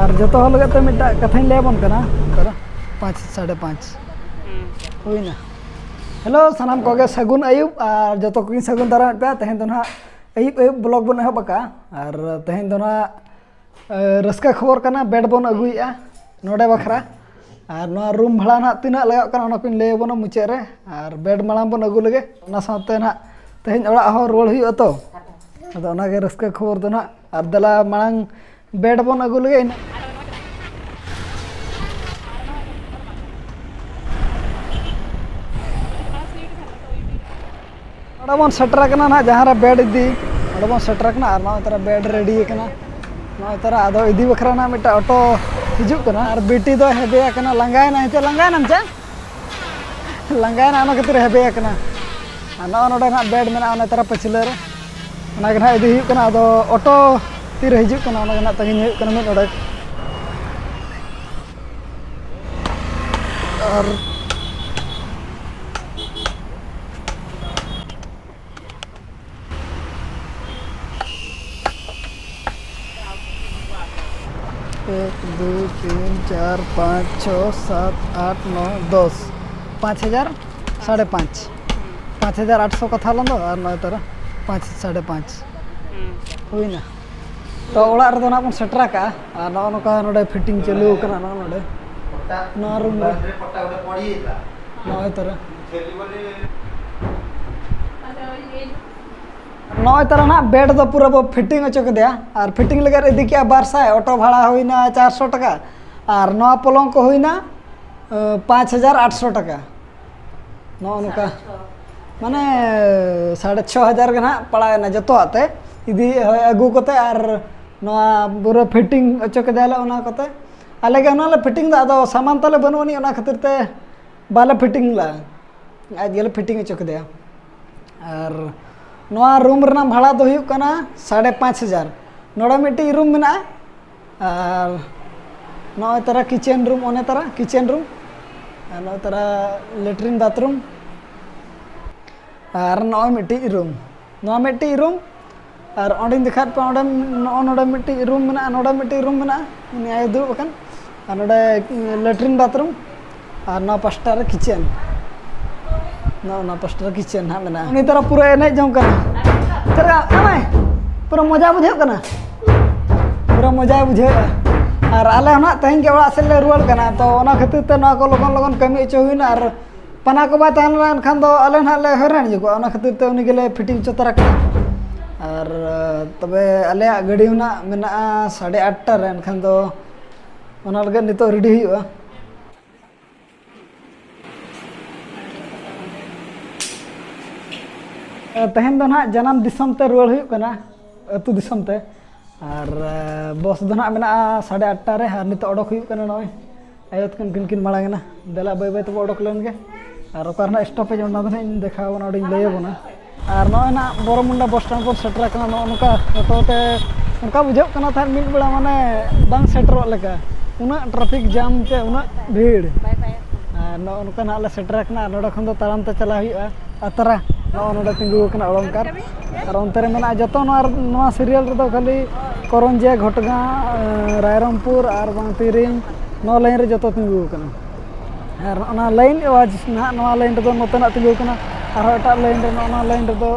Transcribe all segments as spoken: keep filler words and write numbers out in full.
ᱟᱨ ᱡᱚᱛᱚ ᱦᱚᱲ ᱞᱟᱹᱜᱤᱫ ᱛᱮ ᱢᱤᱫᱴᱟᱝ ᱠᱟᱛᱷᱟᱧ ᱞᱟᱹᱭ ᱟᱵᱚᱱ ᱠᱟᱱᱟ᱾ ᱯᱟᱸᱪ, ᱥᱟᱲᱮ ᱯᱟᱸᱪ ᱦᱩᱭᱱᱟ᱾ ᱦᱮᱞᱳ, ᱥᱟᱱᱟᱢ ᱠᱚᱜᱮ ᱥᱟᱹᱜᱩᱱ ᱟᱹᱭᱩᱵ, ᱟᱨ ᱡᱚᱛᱚ ᱠᱚᱜᱮᱧ ᱥᱟᱹᱜᱩᱱ ᱫᱟᱨᱟᱢᱮᱫ ᱯᱮᱭᱟ᱾ ᱛᱮᱦᱮᱧ ᱫᱚ ᱱᱟᱦᱟᱜ ᱟᱹᱭᱩᱵ ᱟᱹᱭᱩᱵ ᱵᱞᱚᱜ ᱵᱚᱱ ᱮᱦᱚᱵ ᱟᱠᱟᱫᱼᱟ᱾ ᱟᱨ ᱛᱮᱦᱮᱧ ᱫᱚ ᱱᱟᱦᱟᱜ, ᱮ, ᱨᱟᱹᱥᱠᱟᱹ ᱠᱷᱚᱵᱚᱨ ᱠᱟᱱᱟ, ᱵᱮᱰ ᱵᱚᱱ ᱟᱹᱜᱩᱭᱮᱫᱼᱟ ᱱᱚᱰᱮ ᱵᱟᱠᱷᱨᱟ᱾ ᱟᱨ ᱱᱚᱣᱟ ᱨᱩᱢ ᱵᱷᱟᱲᱟ ᱱᱟᱦᱟᱜ ᱛᱤᱱᱟᱹᱜ ᱞᱟᱜᱟᱜ ᱠᱟᱱᱟ, ᱚᱱᱟ ᱠᱚᱧ ᱞᱟᱹᱭ ᱟᱵᱚᱱᱟ ᱢᱩᱪᱟᱹᱫ ᱨᱮ᱾ ᱟᱨ ᱵᱮᱰ ᱢᱟᱲᱟᱝ ᱵᱚᱱ ᱟᱹᱜᱩ ᱞᱮᱜᱮ, ᱚᱱᱟ ᱥᱟᱶᱛᱮ ᱱᱟᱦᱟᱜ ᱛᱮᱦᱮᱧ ᱚᱲᱟᱜ ᱦᱚᱸ ᱨᱩᱣᱟᱹᱲ ᱦᱩᱭᱩᱜᱼᱟ ᱛᱚ᱾ ᱟᱫᱚ ᱚᱱᱟᱜᱮ ᱨᱟᱹᱥᱠᱟᱹ ᱠᱷᱚᱵᱚᱨ ᱫᱚ ᱱᱟᱦᱟᱜ᱾ ᱟᱨ ᱫᱮᱞᱟ ᱢᱟᱲᱟᱝ ᱵᱮᱰ ᱵᱚᱱ ᱟᱹᱜᱩ ᱞᱮᱜᱮ, ᱤᱱᱟᱹ᱾ ᱱᱚᱰᱮ ᱵᱚᱱ ᱥᱮᱴᱮᱨ ᱟᱠᱟᱱᱟ ᱱᱟᱦᱟᱜ, ᱡᱟᱦᱟᱸ ᱨᱮ ᱵᱮᱰ ᱤᱫᱤ, ᱱᱚᱰᱮ ᱵᱚᱱ ᱥᱮᱴᱮᱨ ᱟᱠᱟᱱᱟ᱾ ᱟᱨ ᱱᱚᱜᱼᱚᱭ ᱛᱟᱨᱟ ᱵᱮᱰ ᱨᱮᱰᱤ ᱟᱠᱟᱱᱟ᱾ ᱱᱚᱜᱼᱚᱭ ᱛᱟᱨᱟ ᱟᱫᱚ ᱤᱫᱤ ᱵᱟᱠᱷᱨᱟ ᱱᱟᱦᱟᱜ ᱢᱤᱫᱴᱟᱝ ᱚᱴᱳ ᱦᱤᱡᱩᱜ ᱠᱟᱱᱟ᱾ ᱟᱨ ᱵᱤᱴᱤ ᱫᱚ ᱦᱮᱵᱮ ᱟᱠᱟᱱᱟ, ᱞᱟᱸᱜᱟᱭᱮᱱᱟ᱾ ᱱᱤᱛᱚᱜ ᱞᱟᱸᱜᱟᱭᱮᱱᱟᱢ ᱪᱮ? ᱞᱟᱸᱜᱟᱭᱮᱱᱟ, ᱚᱱᱟ ᱠᱷᱟᱹᱛᱤᱨ ᱦᱮᱵᱮ ᱟᱠᱟᱱᱟ᱾ ᱟᱨ ᱱᱚᱜᱼᱚᱭ ᱱᱚᱰᱮ ᱱᱟᱦᱟᱜ ᱵᱮᱰ ᱢᱮᱱᱟᱜᱼᱟ, ᱚᱱᱟ ᱛᱟᱨᱟ ᱯᱟᱹᱪᱷᱞᱟᱹ ᱨᱮ᱾ ᱚᱱᱟ ᱜᱮ ᱱᱟᱦᱟᱜ ᱤᱫᱤ ᱦᱩᱭᱩᱜ ᱠᱟᱱᱟ᱾ ᱟᱫᱚ ᱚᱴᱳ ᱛᱤᱨᱮ ᱦᱤᱡᱩᱜ ᱠᱟᱱᱟ, ᱚᱱᱟ ᱜᱮ ᱱᱟᱦᱟᱜ ᱛᱟᱺᱜᱤᱧ ᱦᱩᱭᱩᱜ ᱠᱟᱱᱟ ᱢᱤᱫ ᱰᱚᱸᱰᱮᱠ᱾ ᱟᱨ ᱮᱠ, ᱫᱩᱭ, ᱛᱤᱱ, ᱪᱟᱨ, ᱯᱟᱸᱪ, ᱪᱷᱚ, ᱥᱟᱛ, ᱟᱴ, ᱱᱚᱭ, ᱫᱚᱥ᱾ ᱯᱟᱸᱪ ᱦᱟᱡᱟᱨ ᱥᱟᱲᱮ ᱯᱟᱸᱪ᱾ ᱯᱟᱸᱪ ᱦᱟᱡᱟᱨ ᱟᱴᱥᱚ ᱠᱟᱛᱷᱟ ᱞᱮᱱ ᱫᱚ, ᱟᱨ ᱱᱚᱜᱼᱚᱭ ᱛᱟᱨᱟ ᱯᱟᱸᱪ, ᱥᱟᱲᱮ ᱯᱟᱸᱪ᱾ ᱦᱩᱭᱱᱟ᱾ ᱛᱚ, ᱚᱲᱟᱜ ᱨᱮᱫᱚ ᱱᱟᱜ ᱵᱚᱱ ᱥᱮᱴᱮᱨ ᱟᱠᱟᱜᱼᱟ, ᱟᱨ ᱱᱚᱜᱼᱚ ᱱᱚᱝᱠᱟ ᱱᱚᱰᱮ ᱯᱷᱤᱴᱤᱝ ᱪᱟᱹᱞᱩ ᱟᱠᱟᱱᱟ᱾ ᱱᱚᱜᱼᱚ ᱱᱚᱰᱮ, ᱱᱚᱣᱟ ᱨᱩᱢ ᱨᱮ, ᱱᱚᱜᱼᱚᱭ ᱛᱟᱨᱟ᱾ ᱱᱚᱜᱼᱚᱭ ᱛᱟᱨᱟ ᱱᱟᱜ ᱵᱮᱰ ᱫᱚ ᱯᱩᱨᱟᱹ ᱵᱚ ᱯᱷᱤᱴᱤᱝ ᱦᱚᱪᱚ ᱠᱮᱫᱮᱭᱟ, ᱟᱨ ᱯᱷᱤᱴᱤᱝ ᱞᱟᱹᱜᱤᱫ ᱤᱫᱤ ᱠᱮᱜᱼᱟ ᱵᱟᱨ ᱥᱟᱭ, ᱚᱴᱳ ᱵᱷᱟᱲᱟ ᱦᱩᱭᱱᱟ ᱪᱟᱨᱥᱚ ᱴᱟᱠᱟ, ᱟᱨ ᱱᱚᱣᱟ ᱯᱚᱞᱚᱝ ᱠᱚ ᱦᱩᱭᱱᱟ, ᱮ, ᱯᱟᱸᱪ ᱦᱟᱡᱟᱨ ᱟᱴᱥᱚ ᱴᱟᱠᱟ᱾ ᱱᱚᱜᱼᱚ ᱱᱚᱝᱠᱟ᱾ ᱥᱟᱲᱮ ᱪᱷᱚ᱾ ᱢᱟᱱᱮ, ᱥᱟᱲᱮ ᱪᱷᱚ ᱦᱟᱡᱟᱨ ᱜᱮ ᱱᱟᱦᱟᱜ ᱯᱟᱲᱟᱣ ᱮᱱᱟ ᱡᱚᱛᱚᱣᱟᱜ ᱛᱮ, ᱤᱫᱤ, ᱦᱳᱭ, ᱟᱹᱜᱩ ᱠᱚᱛᱮ, ᱟᱨ ᱱᱚᱣᱟ ᱯᱩᱨᱟᱹ ᱯᱷᱤᱴᱤᱝ ᱦᱚᱪᱚ ᱠᱮᱫᱮᱭᱟᱞᱮ ᱚᱱᱟ ᱠᱚᱛᱮ᱾ ᱟᱞᱮ ᱜᱮ ᱚᱱᱟ ᱞᱮ ᱯᱷᱤᱴᱤᱝ ᱫᱟ, ᱟᱫᱚ ᱥᱟᱢᱟᱱ ᱛᱟᱞᱮ ᱵᱟᱹᱱᱩᱜ ᱟᱹᱱᱤᱡ, ᱚᱱᱟ ᱠᱷᱟᱹᱛᱤᱨ ᱛᱮ ᱵᱟᱞᱮ ᱯᱷᱤᱴᱤᱝ ᱞᱮᱫᱼᱟ, ᱟᱡ ᱜᱮᱞᱮ ᱯᱷᱤᱴᱤᱝ ᱦᱚᱪᱚ ᱠᱮᱫᱮᱭᱟ᱾ ᱟᱨ ᱱᱚᱣᱟ ᱨᱩᱢ ᱨᱮᱱᱟᱜ ᱵᱷᱟᱲᱟ ᱫᱚ ᱦᱩᱭᱩᱜ ᱠᱟᱱᱟ ᱥᱟᱲᱮ ᱯᱟᱸᱪ ᱦᱟᱡᱟᱨ᱾ ᱱᱚᱰᱮ ᱢᱤᱫᱴᱤᱡ ᱨᱩᱢ ᱢᱮᱱᱟᱜᱼᱟ, ᱟᱨ ᱱᱚᱜᱼᱚᱭ ᱛᱟᱨᱟ ᱠᱤᱪᱮᱱ ᱨᱩᱢ, ᱚᱱᱮ ᱛᱟᱨᱟ ᱠᱤᱪᱮᱱ ᱨᱩᱢ, ᱟᱨ ᱱᱚᱜᱼᱚᱭ ᱛᱟᱨᱟ ᱞᱮᱴᱨᱤᱱ ᱵᱟᱛᱷᱨᱩᱢ, ᱟᱨ ᱱᱚᱜᱼᱚᱭ ᱢᱤᱫᱴᱤᱡ ᱨᱩᱢ᱾ ᱱᱚᱣᱟ ᱢᱤᱫᱴᱤᱡ ᱨᱩᱢ, ᱟᱨ ᱚᱸᱰᱮᱧ ᱫᱮᱠᱷᱟᱣᱮᱫ ᱯᱮᱭᱟ, ᱚᱸᱰᱮ ᱱᱚᱜᱼᱚ ᱱᱚᱰᱮ ᱢᱤᱫᱴᱤᱡ ᱨᱩᱢ ᱢᱮᱱᱟᱜᱼᱟ, ᱱᱚᱰᱮ ᱢᱤᱫᱴᱤᱡ ᱨᱩᱢ ᱢᱮᱱᱟᱜᱼᱟ, ᱩᱱᱤ ᱟᱭᱳ ᱫᱩᱲᱩᱵ ᱟᱠᱟᱱ, ᱟᱨ ᱱᱚᱰᱮ ᱞᱮᱴᱨᱤᱱ ᱵᱟᱛᱷᱨᱩᱢ, ᱟᱨ ᱱᱚᱣᱟ ᱯᱟᱥᱴᱟ ᱨᱮ ᱠᱤᱪᱮᱱ, ᱱᱚᱜᱼᱚ ᱱᱚᱣᱟ ᱯᱟᱥᱴᱟ ᱨᱮ ᱠᱤᱪᱮᱱ ᱦᱟᱸᱜ ᱢᱮᱱᱟᱜᱼᱟ᱾ ᱩᱱᱤ ᱛᱟᱨᱟ ᱯᱩᱨᱟᱹ ᱮᱱᱮᱡ ᱡᱚᱝ ᱠᱟᱱᱟ᱾ ᱪᱮᱫ ᱞᱮᱠᱟ ᱟᱢᱟᱭ? ᱯᱩᱨᱟᱹ ᱢᱚᱡᱟ ᱵᱩᱡᱷᱟᱹᱜ ᱠᱟᱱᱟ, ᱯᱩᱨᱟᱹ ᱢᱚᱡᱟᱭ ᱵᱩᱡᱷᱟᱹᱣᱮᱫᱼᱟ᱾ ᱟᱨ ᱟᱞᱮ ᱦᱚᱸ ᱱᱟᱜ ᱛᱮᱦᱮᱧ ᱜᱮ ᱚᱲᱟᱜ ᱥᱮᱫ ᱞᱮ ᱨᱩᱣᱟᱹᱲ ᱠᱟᱱᱟ, ᱛᱚ ᱚᱱᱟ ᱠᱷᱟᱹᱛᱤᱨ ᱛᱮ ᱱᱚᱣᱟ ᱠᱚ ᱞᱚᱜᱚᱱ ᱞᱚᱜᱚᱱ ᱠᱟᱹᱢᱤ ᱦᱚᱪᱚ ᱦᱩᱭᱱᱟ᱾ ᱟᱨ ᱯᱟᱱᱟ ᱠᱚ ᱵᱟᱭ ᱛᱟᱦᱮᱸ ᱞᱮᱱᱟ, ᱮᱱᱠᱷᱟᱱ ᱫᱚ ᱟᱞᱮ ᱱᱟᱦᱟᱜ ᱞᱮ ᱦᱚᱭᱨᱟᱱ ᱧᱚᱜᱚᱜᱼᱟ᱾ ᱚᱱᱟ ᱠᱷᱟᱹᱛᱤᱨ ᱛᱮ ᱩᱱᱤ ᱜᱮᱞᱮ ᱯᱷᱤᱴᱤᱝ ᱦᱚᱪᱚ ᱛᱟᱨᱟ ᱠᱮᱫᱟ᱾ ᱟᱨ ᱛᱚᱵᱮ ᱟᱞᱮᱭᱟᱜ ᱜᱟᱹᱰᱤ ᱦᱚᱸ ᱱᱟᱜ ᱢᱮᱱᱟᱜᱼᱟ ᱥᱟᱲᱮ ᱟᱴᱴᱟ ᱨᱮ, ᱮᱱᱠᱷᱟᱱ ᱫᱚ ᱚᱱᱟ ᱞᱟᱹᱜᱤᱫ ᱱᱤᱛᱚᱜ ᱨᱮᱰᱤ ᱦᱩᱭᱩᱜᱼᱟ᱾ ᱛᱮᱦᱮᱧ ᱫᱚ ᱱᱟᱦᱟᱜ ᱡᱟᱱᱟᱢ ᱫᱤᱥᱚᱢ ᱛᱮ ᱨᱩᱣᱟᱹᱲ ᱦᱩᱭᱩᱜ ᱠᱟᱱᱟ, ᱟᱹᱛᱩ ᱫᱤᱥᱚᱢ ᱛᱮ᱾ ᱟᱨ ᱵᱚᱥ ᱫᱚ ᱱᱟᱦᱟᱜ ᱢᱮᱱᱟᱜᱼᱟ ᱥᱟᱲᱮ ᱟᱴᱴᱟ ᱨᱮ, ᱟᱨ ᱱᱤᱛᱚᱜ ᱚᱰᱚᱠ ᱦᱩᱭᱩᱜ ᱠᱟᱱᱟ᱾ ᱱᱚᱜᱼᱚᱭ ᱟᱭᱳ ᱛᱟᱹᱠᱤᱱ ᱠᱤᱱ ᱠᱤᱱ ᱢᱟᱲᱟᱝ ᱮᱱᱟ᱾ ᱫᱮᱞᱟ, ᱵᱟᱹᱭ ᱵᱟᱹᱭ ᱛᱮᱵᱚ ᱚᱰᱚᱠ ᱞᱮᱱ ᱜᱮ᱾ ᱟᱨ ᱚᱠᱟ ᱨᱮᱱᱟᱜ ᱥᱴᱚᱯᱮᱡᱽ, ᱚᱱᱟ ᱫᱚ ᱱᱟᱦᱟᱜ ᱤᱧ ᱫᱮᱠᱷᱟᱣ ᱟᱵᱚᱱᱟ, ᱚᱸᱰᱮᱧ ᱞᱟᱹᱭ ᱟᱵᱚᱱᱟ᱾ ᱟᱨ ᱱᱚᱜᱼᱚᱭ ᱱᱟᱦᱟᱜ ᱵᱚᱨᱚᱢᱩᱱᱰᱟ ᱵᱚᱥ ᱥᱴᱮᱱᱰ ᱵᱚᱱ ᱥᱮᱴᱮᱨ ᱟᱠᱟᱱᱟ᱾ ᱱᱚᱜᱼᱚ ᱱᱚᱝᱠᱟ ᱴᱳᱴᱳ ᱛᱮ ᱚᱱᱠᱟ ᱵᱩᱡᱷᱟᱹᱜ ᱠᱟᱱᱟ ᱛᱟᱦᱮᱸᱫ ᱢᱤᱫ ᱵᱮᱲᱟ ᱢᱟᱱᱮ ᱵᱟᱝ ᱥᱮᱴᱮᱨᱚᱜ ᱞᱮᱠᱟ, ᱩᱱᱟᱹᱜ ᱴᱨᱟᱯᱷᱤᱠ ᱡᱟᱢ ᱛᱮ ᱩᱱᱟᱹᱜ ᱵᱷᱤᱲ᱾ ᱟᱨ ᱱᱚᱜᱼᱚ ᱱᱚᱝᱠᱟ ᱱᱟᱦᱟᱜ ᱞᱮ ᱥᱮᱴᱮᱨ ᱟᱠᱟᱱᱟ᱾ ᱟᱨ ᱱᱚᱰᱮ ᱠᱷᱚᱱ ᱫᱚ ᱛᱟᱲᱟᱢ ᱛᱮ ᱪᱟᱞᱟᱜ ᱦᱩᱭᱩᱜᱼᱟ ᱟᱛᱨᱟ᱾ ᱱᱚᱜᱼᱚ ᱱᱚᱰᱮ ᱛᱤᱸᱜᱩ ᱟᱠᱟᱱᱟ ᱚᱞᱚᱝᱠᱟᱨ᱾ ᱟᱨ ᱚᱱᱛᱮ ᱨᱮ ᱢᱮᱱᱟᱜᱼᱟ ᱡᱚᱛᱚ ᱱᱚᱣᱟ, ᱱᱚᱣᱟ ᱥᱤᱨᱤᱭᱟᱞ ᱨᱮᱫᱚ ᱠᱷᱟᱹᱞᱤ ᱠᱚᱨᱚᱱᱡᱤᱭᱟ, ᱜᱷᱚᱴᱜᱟᱸ, ᱨᱟᱭᱨᱚᱝᱯᱩᱨ ᱟᱨ ᱵᱟᱝ ᱛᱤᱨᱤᱝ, ᱱᱚᱣᱟ ᱞᱟᱭᱤᱱ ᱨᱮ ᱡᱚᱛᱚ ᱛᱤᱸᱜᱩ ᱟᱠᱟᱱᱟ᱾ ᱟᱨ ᱚᱱᱟ ᱞᱟᱭᱤᱱ ᱟᱣᱟᱡᱽ ᱱᱟᱦᱟᱜ, ᱱᱚᱣᱟ ᱞᱟᱭᱤᱱ ᱨᱮᱫᱚ ᱱᱚᱛᱮᱱᱟᱜ ᱛᱤᱸᱜᱩ ᱟᱠᱟᱱᱟ, ᱟᱨᱦᱚᱸ ᱮᱴᱟᱜ ᱞᱟᱭᱤᱱ ᱨᱮ, ᱱᱚᱜᱼᱚ ᱱᱚᱣᱟ ᱞᱟᱭᱤᱱ ᱨᱮᱫᱚ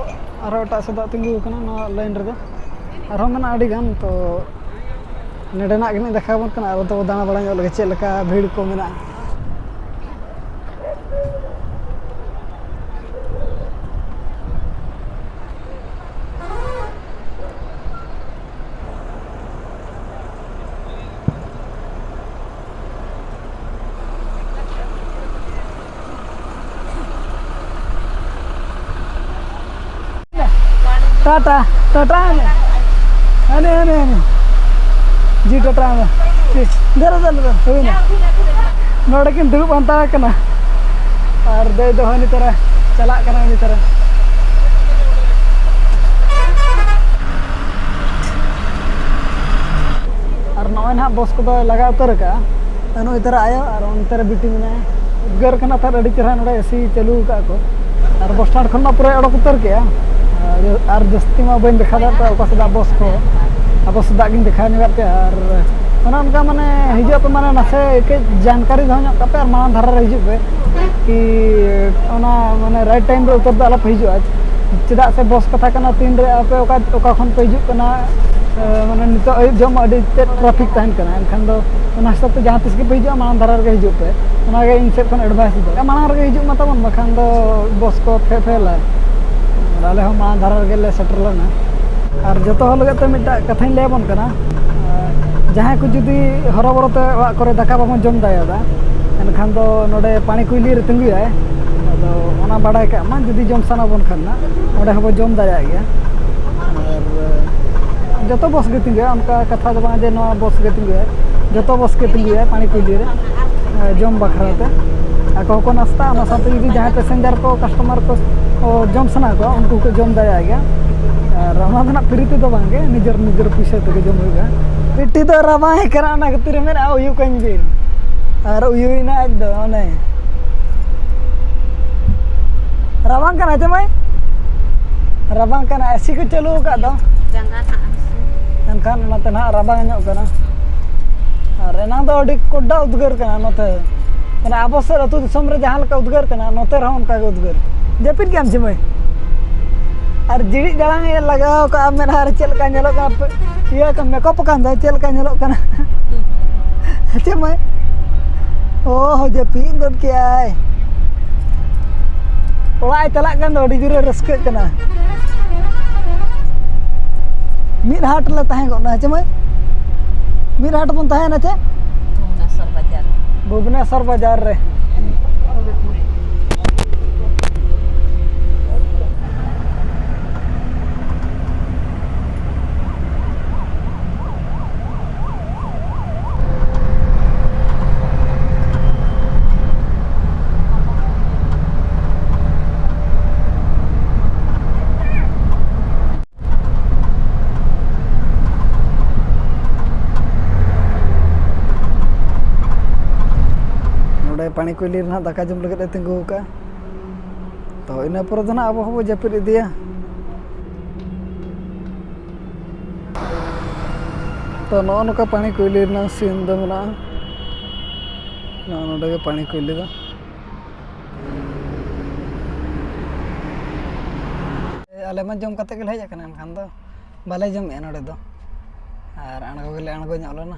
ᱟᱨᱦᱚᱸ ᱮᱴᱟᱜ ᱥᱮᱫᱟᱜ ᱛᱤᱸᱜᱩ ᱟᱠᱟᱱᱟ, ᱱᱚᱣᱟ ᱞᱟᱭᱤᱱ ᱨᱮᱫᱚ ᱟᱨᱦᱚᱸ ᱢᱮᱱᱟᱜᱼᱟ ᱟᱹᱰᱤ ᱜᱟᱱ᱾ ᱛᱚ ᱱᱚᱰᱮᱱᱟᱜ ᱜᱮ ᱱᱟᱜ ᱫᱮᱠᱷᱟᱣ ᱟᱵᱚᱱ ᱠᱟᱱᱟ, ᱟᱨ ᱚᱱᱛᱮ ᱵᱚ ᱫᱟᱬᱟ ᱵᱟᱲᱟ ᱧᱚᱜ ᱞᱮᱜᱮ ᱪᱮᱫ ᱞᱮᱠᱟ ᱵᱷᱤᱲ ᱠᱚ ᱢᱮᱱᱟᱜᱼᱟ᱾ ᱴᱟᱴᱟ, ᱴᱟᱴᱟ ᱢᱮ᱾ ᱦᱟᱱᱮ, ᱦᱟᱱᱮ, ᱦᱟᱱᱮ᱾ ᱡᱤ ᱴᱟᱴᱟ ᱢᱮ᱾ ᱴᱷᱤᱠ᱾ ᱫᱮᱞᱟ, ᱫᱮᱞᱟ, ᱫᱮᱞᱟ᱾ ᱦᱩᱭᱱᱟ᱾ ᱱᱚᱰᱮ ᱠᱤᱱ ᱫᱩᱲᱩᱵ ᱦᱟᱛᱟᱲ ᱠᱟᱱᱟ᱾ ᱟᱨ ᱫᱟᱹᱭ ᱫᱚ ᱦᱟᱹᱱᱤ ᱛᱟᱨᱟ ᱪᱟᱞᱟᱜ ᱠᱟᱱᱟ, ᱩᱱᱤ ᱛᱟᱨᱟ᱾ ᱟᱨ ᱱᱚᱜᱼᱚᱭ ᱱᱟᱦᱟᱜ ᱵᱚᱥ ᱠᱚᱫᱚ ᱞᱟᱜᱟ ᱩᱛᱟᱹᱨ ᱟᱠᱟᱜᱼᱟ᱾ ᱱᱩᱭ ᱛᱟᱨᱟ ᱟᱭᱳ ᱟᱨ ᱚᱱᱛᱮ ᱨᱮ ᱵᱤᱴᱤ ᱢᱮᱱᱟᱭᱟ᱾ ᱩᱫᱽᱜᱟᱹᱨ ᱠᱟᱱᱟ ᱛᱟᱦᱮᱸᱫ ᱟᱹᱰᱤ ᱪᱮᱦᱨᱟ, ᱱᱚᱰᱮ ᱮᱥᱤ ᱪᱟᱹᱞᱩ ᱟᱠᱟᱫᱼᱟ ᱠᱚ᱾ ᱟᱨ ᱵᱚᱥ ᱥᱴᱮᱱᱰ ᱠᱷᱚᱱ ᱢᱟ ᱯᱩᱨᱟᱹᱭ ᱚᱰᱚᱠ ᱩᱛᱟᱹᱨ ᱠᱮᱜᱼᱟ᱾ ᱟᱨ ᱡᱟᱹᱥᱛᱤ ᱢᱟ ᱵᱟᱹᱧ ᱫᱮᱠᱷᱟᱣ ᱫᱟᱲᱮᱭᱟᱜ ᱯᱮ ᱚᱠᱟ ᱥᱮᱫᱟᱜ ᱵᱚᱥ ᱠᱚ, ᱟᱵᱚ ᱥᱮᱫᱟᱜ ᱜᱤᱧ ᱫᱮᱠᱷᱟᱣ ᱧᱚᱜᱟᱜ ᱯᱮᱭᱟ᱾ ᱟᱨ ᱚᱱᱮ ᱚᱱᱠᱟ ᱢᱟᱱᱮ ᱦᱤᱡᱩᱜ ᱟᱯᱮ, ᱢᱟᱱᱮ ᱱᱟᱥᱮ ᱠᱟᱹᱡ ᱡᱟᱱᱠᱟᱨᱤ ᱫᱚᱦᱚ ᱧᱚᱜ ᱠᱟᱜ ᱯᱮ ᱟᱨ ᱢᱟᱲᱟᱝ ᱫᱷᱟᱨᱮ ᱨᱮ ᱦᱤᱡᱩᱜ ᱯᱮ, ᱠᱤ ᱚᱱᱟ ᱢᱟᱱᱮ ᱨᱟᱭᱤᱴ ᱴᱟᱭᱤᱢ ᱨᱮ ᱩᱛᱟᱹᱨ ᱫᱚ ᱟᱞᱚ ᱯᱮ ᱦᱤᱡᱩᱜᱼᱟ᱾ ᱪᱮᱫᱟᱜ ᱥᱮ ᱵᱚᱥ ᱠᱟᱛᱷᱟ ᱠᱟᱱᱟ, ᱛᱤᱱ ᱨᱮ ᱟᱯᱮ ᱚᱠᱟ, ᱚᱠᱟ ᱠᱷᱚᱱ ᱯᱮ ᱦᱤᱡᱩᱜ ᱠᱟᱱᱟ, ᱮ, ᱢᱟᱱᱮ ᱱᱤᱛᱚᱜ ᱟᱹᱭᱩᱵ ᱡᱚᱦᱚᱜ ᱢᱟ ᱟᱹᱰᱤ ᱛᱮᱫ ᱴᱨᱟᱯᱷᱤᱠ ᱛᱟᱦᱮᱱ ᱠᱟᱱᱟ, ᱮᱱᱠᱷᱟᱱ ᱫᱚ ᱚᱱᱟ ᱦᱤᱥᱟᱹᱵ ᱛᱮ ᱡᱟᱦᱟᱸ ᱛᱤᱥ ᱜᱮᱯᱮ ᱦᱤᱡᱩᱜᱼᱟ, ᱢᱟᱲᱟᱝ ᱫᱷᱟᱨᱟ ᱨᱮᱜᱮ ᱦᱤᱡᱩᱜ ᱯᱮ᱾ ᱚᱱᱟᱜᱮ ᱤᱧ ᱥᱮᱫ ᱠᱷᱚᱱ ᱮᱰᱵᱷᱟᱭᱤᱥ ᱫᱚ, ᱢᱟᱲᱟᱝ ᱨᱮᱜᱮ ᱦᱤᱡᱩᱜ ᱢᱟ ᱛᱟᱵᱚᱱ, ᱵᱟᱠᱷᱟᱱ ᱫᱚ ᱵᱚᱥ ᱠᱚ ᱯᱷᱮ ᱯᱷᱮᱞᱟ᱾ ᱟᱨ ᱟᱞᱮ ᱦᱚᱸ ᱢᱟᱲᱟᱝ ᱫᱷᱟᱨᱟ ᱨᱮᱜᱮ ᱞᱮ ᱥᱮᱴᱮᱨ ᱞᱮᱱᱟ᱾ ᱟᱨ ᱡᱚᱛᱚ ᱦᱚᱲ ᱞᱟᱹᱜᱤᱫ ᱛᱮ ᱢᱤᱫᱴᱟᱜ ᱠᱟᱛᱷᱟᱧ ᱞᱟᱹᱭ ᱟᱵᱚᱱ ᱠᱟᱱᱟ, ᱡᱟᱦᱟᱸᱭ ᱠᱚ ᱡᱩᱫᱤ ᱦᱚᱨᱚᱵᱚᱨᱚ ᱛᱮ ᱚᱲᱟᱜ ᱠᱚᱨᱮ ᱫᱟᱠᱟ ᱵᱟᱵᱚᱱ ᱡᱚᱢ ᱫᱟᱲᱮᱭᱟᱫᱟ, ᱮᱱᱠᱷᱟᱱ ᱫᱚ ᱱᱚᱰᱮ ᱯᱟᱹᱲᱤ ᱠᱩᱭᱞᱤ ᱨᱮ ᱛᱤᱸᱜᱩᱭᱟᱭ᱾ ᱟᱫᱚ ᱚᱱᱟ ᱵᱟᱲᱟᱭ ᱠᱟᱜ ᱢᱟ, ᱡᱩᱫᱤ ᱡᱚᱢ ᱥᱟᱱᱟ ᱵᱚᱱ ᱠᱷᱟᱱ ᱱᱟᱜ, ᱚᱸᱰᱮ ᱦᱚᱸᱵᱚ ᱡᱚᱢ ᱫᱟᱲᱮᱭᱟᱜ ᱜᱮᱭᱟ᱾ ᱟᱨ ᱡᱚᱛᱚ ᱵᱚᱥ ᱜᱮ ᱛᱤᱸᱜᱩᱭᱟ, ᱚᱱᱠᱟ ᱠᱟᱛᱷᱟ ᱫᱚ ᱵᱟᱝ ᱡᱮ ᱱᱚᱣᱟ ᱵᱚᱥ ᱜᱮ ᱛᱤᱸᱜᱩᱭᱟ, ᱡᱚᱛᱚ ᱵᱚᱥ ᱜᱮ ᱛᱤᱸᱜᱩᱭᱟ ᱯᱟᱹᱲᱤ ᱠᱩᱭᱞᱤ ᱨᱮ, ᱮ, ᱡᱚᱢ ᱵᱟᱠᱷᱨᱟ ᱛᱮ᱾ ᱟᱠᱚ ᱦᱚᱸᱠᱚ ᱱᱟᱥᱛᱟ, ᱚᱱᱟ ᱥᱟᱶᱛᱮ ᱡᱩᱫᱤ ᱡᱟᱦᱟᱸᱭ ᱯᱮᱥᱮᱧᱡᱟᱨ ᱠᱚ, ᱠᱟᱥᱴᱚᱢᱟᱨ ᱠᱚ, ᱠᱚ ᱡᱚᱢ ᱥᱟᱱᱟ ᱠᱚᱣᱟ, ᱩᱱᱠᱩ ᱠᱚ ᱡᱚᱢ ᱫᱟᱲᱮᱭᱟᱜ ᱜᱮᱭᱟ᱾ ᱟᱨ ᱚᱱᱟ ᱫᱚ ᱱᱟᱜ ᱯᱷᱨᱤ ᱛᱮᱫᱚ ᱵᱟᱝ ᱜᱮ, ᱱᱤᱡᱮᱨ ᱱᱤᱡᱮᱨ ᱯᱩᱭᱥᱟᱹ ᱛᱮᱜᱮ ᱡᱚᱢ ᱦᱩᱭᱩᱜᱼᱟ᱾ ᱵᱤᱴᱤ ᱫᱚ ᱨᱟᱵᱟᱝ ᱮ ᱠᱟᱱᱟ, ᱚᱱᱟ ᱠᱷᱟᱹᱛᱤᱨ ᱮ ᱢᱮᱱᱟ, "ᱩᱭᱩ ᱠᱟᱹᱧ ᱵᱤᱱ", ᱟᱨ ᱩᱭᱩᱭᱮᱱᱟ ᱟᱡ ᱫᱚ᱾ ᱚᱱᱮ ᱨᱟᱵᱟᱝ ᱠᱟᱱᱟ ᱪᱮ ᱢᱟᱹᱭ? ᱨᱟᱵᱟᱝ ᱠᱟᱱᱟ, ᱮᱥᱤ ᱠᱚ ᱪᱟᱹᱞᱩ ᱟᱠᱟᱫ ᱫᱚ᱾ ᱡᱟᱸᱜᱟ ᱱᱟᱜ ᱦᱟᱹᱥᱩ᱾ ᱮᱱᱠᱷᱟᱱ ᱚᱱᱟᱛᱮ ᱱᱟᱦᱟᱜ ᱨᱟᱵᱟᱝ ᱧᱚᱜ ᱠᱟᱱᱟ᱾ ᱟᱨ ᱮᱱᱟᱝ ᱫᱚ ᱟᱹᱰᱤ ᱠᱚᱰᱟ ᱩᱫᱽᱜᱟᱹᱨ ᱠᱟᱱᱟ ᱱᱚᱛᱮ᱾ ᱢᱟᱱᱮ ᱟᱵᱚ ᱥᱮᱫ ᱟᱹᱛᱩ ᱫᱤᱥᱚᱢ ᱨᱮ ᱡᱟᱦᱟᱸ ᱞᱮᱠᱟ ᱩᱫᱽᱜᱟᱹᱨ ᱠᱟᱱᱟ, ᱱᱚᱛᱮ ᱨᱮᱦᱚᱸ ᱚᱱᱠᱟ ᱜᱮ ᱩᱫᱽᱜᱟᱹᱨ᱾ ᱡᱟᱹᱯᱤᱫ ᱠᱮᱫ ᱟᱢ ᱪᱮ ᱢᱟᱹᱭ? ᱟᱨ ᱡᱤᱲᱤᱫ ᱡᱟᱲᱟᱝ ᱮ ᱞᱟᱜᱟᱣ ᱠᱟᱜᱼᱟ ᱢᱮᱫᱦᱟ ᱨᱮ, ᱪᱮᱫ ᱞᱮᱠᱟ ᱧᱮᱞᱚᱜ ᱠᱟᱱᱟ? ᱯᱮ-, ᱤᱭᱟᱹ ᱠᱚ ᱢᱮᱠᱟᱯ ᱟᱠᱟᱱ ᱫᱚ ᱪᱮᱫ ᱞᱮᱠᱟ ᱧᱮᱞᱚᱜ ᱠᱟᱱᱟ? ᱪᱮ ᱢᱟᱹᱭ? ᱚ, ᱦᱚᱸ, ᱡᱟᱹᱯᱤᱫ ᱜᱚᱫ ᱠᱮᱜᱼᱟᱭ᱾ ᱚᱲᱟᱜ ᱮ ᱪᱟᱞᱟᱜ ᱠᱟᱱ ᱫᱚ ᱟᱹᱰᱤ ᱡᱳᱨᱮ ᱨᱟᱹᱥᱠᱟᱹᱜ ᱠᱟᱱᱟ᱾ ᱢᱤᱫ ᱦᱟᱴ ᱞᱮ ᱛᱟᱦᱮᱸ ᱜᱚᱫ ᱱᱟ, ᱪᱮ ᱢᱟᱹᱭ? ᱢᱤᱫ ᱦᱟᱴ ᱵᱚᱱ ᱛᱟᱦᱮᱸᱭᱮᱱᱟ ᱪᱮ? ᱵᱷᱩᱵᱽᱱᱮᱥᱚᱨ ᱵᱟᱡᱟᱨ᱾ ᱵᱷᱩᱵᱽᱱᱮᱥᱚᱨ ᱵᱟᱡᱟᱨ ᱨᱮ᱾ ᱱᱚᱰᱮ ᱯᱟᱹᱲᱤ ᱠᱩᱭᱞᱤ ᱨᱮ ᱱᱟᱦᱟᱜ ᱫᱟᱠᱟ ᱡᱚᱢ ᱞᱟᱹᱜᱤᱫ ᱞᱮ ᱛᱤᱸᱜᱩ ᱟᱠᱟᱫᱼᱟ᱾ ᱛᱚ, ᱤᱱᱟᱹ ᱯᱚᱨᱮ ᱫᱚ ᱱᱟᱦᱟᱜ ᱟᱵᱚ ᱦᱚᱸᱵᱚ ᱡᱟᱹᱯᱤᱫ ᱤᱫᱤᱭᱟ᱾ ᱛᱚ, ᱱᱚᱜᱼᱚ ᱱᱚᱝᱠᱟ ᱯᱟᱹᱬᱤ ᱠᱩᱭᱞᱤ ᱨᱮᱱᱟᱜ scene ᱫᱚ ᱢᱮᱱᱟᱜᱼᱟ᱾ ᱱᱚᱜᱼᱚ ᱱᱚᱰᱮ ᱜᱮ ᱯᱟᱹᱬᱤ ᱠᱩᱭᱞᱤ ᱫᱚ᱾ ᱟᱞᱮ ᱢᱟ ᱡᱚᱢ ᱠᱟᱛᱮ ᱜᱮᱞᱮ ᱦᱮᱡ ᱟᱠᱟᱱᱟ, ᱮᱱᱠᱷᱟᱱ ᱫᱚ ᱵᱟᱞᱮ ᱡᱚᱢᱮᱜᱼᱟ ᱱᱚᱰᱮ ᱫᱚ᱾ ᱟᱨ ᱟᱬᱜᱚ ᱜᱮᱞᱮ ᱟᱬᱜᱚ ᱧᱚᱜ ᱞᱮᱱᱟ᱾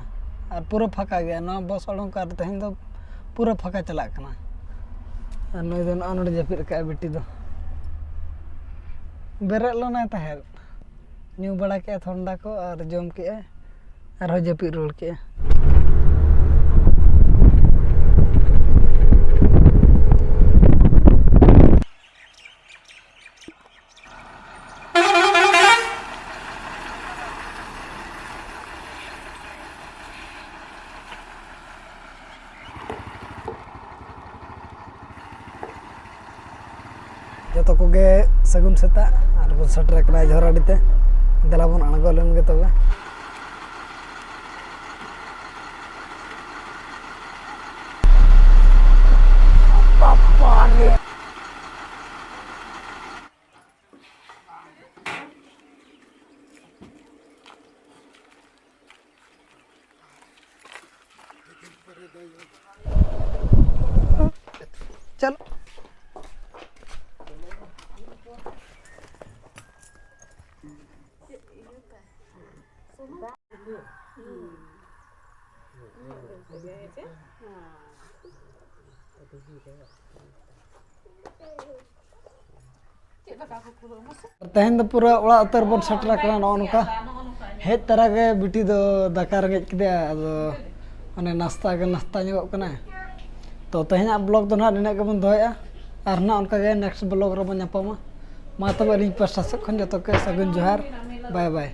ᱟᱨ ᱯᱩᱨᱟᱹ ᱯᱷᱟᱸᱠᱟ ᱜᱮᱭᱟ ᱱᱚᱣᱟ ᱵᱚᱥ ᱩᱰᱩᱝ ᱠᱟᱨ, ᱛᱮᱦᱮᱧ ᱫᱚ ᱯᱩᱨᱟᱹ ᱯᱷᱟᱸᱠᱟ ᱪᱟᱞᱟᱜ ᱠᱟᱱᱟ᱾ ᱟᱨ ᱱᱩᱭ ᱫᱚ ᱱᱚᱜᱼᱚ ᱱᱚᱰᱮ ᱡᱟᱹᱯᱤᱫ ᱟᱠᱟᱫᱼᱟ ᱵᱤᱴᱤ ᱫᱚ᱾ ᱵᱮᱨᱮᱫ ᱞᱮᱱᱟᱭ ᱛᱟᱦᱮᱸᱫ, ᱧᱩ ᱵᱟᱲᱟ ᱠᱮᱜᱼᱟ ᱛᱷᱚᱱᱰᱟ ᱠᱚ ᱟᱨ ᱡᱚᱢ ᱠᱮᱜᱼᱟᱭ᱾ ᱟᱨᱦᱚᱸ ᱡᱟᱹᱯᱤᱫ ᱨᱩᱣᱟᱹᱲ ᱠᱮᱜᱼᱟ᱾ ᱡᱚᱛᱚ ᱠᱚᱜᱮ ᱥᱟᱹᱜᱩᱱ ᱥᱮᱛᱟᱜ᱾ ᱟᱨ ᱵᱚᱱ ᱥᱮᱴᱮᱨ ᱟᱠᱟᱱᱟ ᱡᱷᱚᱨᱟᱰᱤ ᱛᱮ᱾ ᱫᱮᱞᱟ ᱵᱚᱱ ᱟᱬᱜᱚ ᱞᱮᱱ ᱜᱮ ᱛᱚᱵᱮ᱾ ᱪᱚᱞᱚ᱾ ᱛᱮᱦᱮᱧ ᱫᱚ ᱯᱩᱨᱟᱹ ᱚᱲᱟᱜ ᱩᱛᱟᱹᱨ ᱵᱚᱱ ᱥᱮᱴᱮᱨ ᱟᱠᱟᱱᱟ᱾ ᱱᱚᱜᱼᱚ ᱱᱚᱝᱠᱟ ᱦᱮᱡ ᱛᱚᱨᱟ ᱜᱮ ᱵᱤᱴᱤ ᱫᱚ ᱫᱟᱠᱟ ᱨᱮᱸᱜᱮᱡ ᱠᱮᱫᱮᱭᱟ, ᱟᱫᱚ ᱚᱱᱮ ᱱᱟᱥᱛᱟ ᱜᱮ ᱱᱟᱥᱛᱟ ᱧᱚᱜᱚᱜ ᱠᱟᱱᱟᱭ᱾ ᱛᱚ, ᱛᱮᱦᱮᱧᱟᱜ ᱵᱞᱚᱜ ᱫᱚ ᱱᱟᱦᱟᱜ ᱱᱤᱱᱟᱹᱜ ᱜᱮᱵᱚᱱ ᱫᱚᱦᱚᱭᱮᱫᱼᱟ, ᱟᱨ ᱱᱟᱦᱟᱜ ᱚᱱᱠᱟ ᱜᱮ ᱱᱮᱠᱥᱴ ᱵᱞᱚᱜ ᱨᱮᱵᱚᱱ ᱧᱟᱯᱟᱢᱟ᱾ ᱢᱟ ᱛᱚᱵᱮ, ᱟᱹᱞᱤᱧ ᱯᱟᱥᱴᱟ ᱥᱮᱫ ᱠᱷᱚᱱ ᱡᱚᱛᱚ ᱠᱚ ᱥᱟᱹᱜᱩᱱ ᱡᱚᱦᱟᱨ, ᱵᱟᱭ ᱵᱟᱭ᱾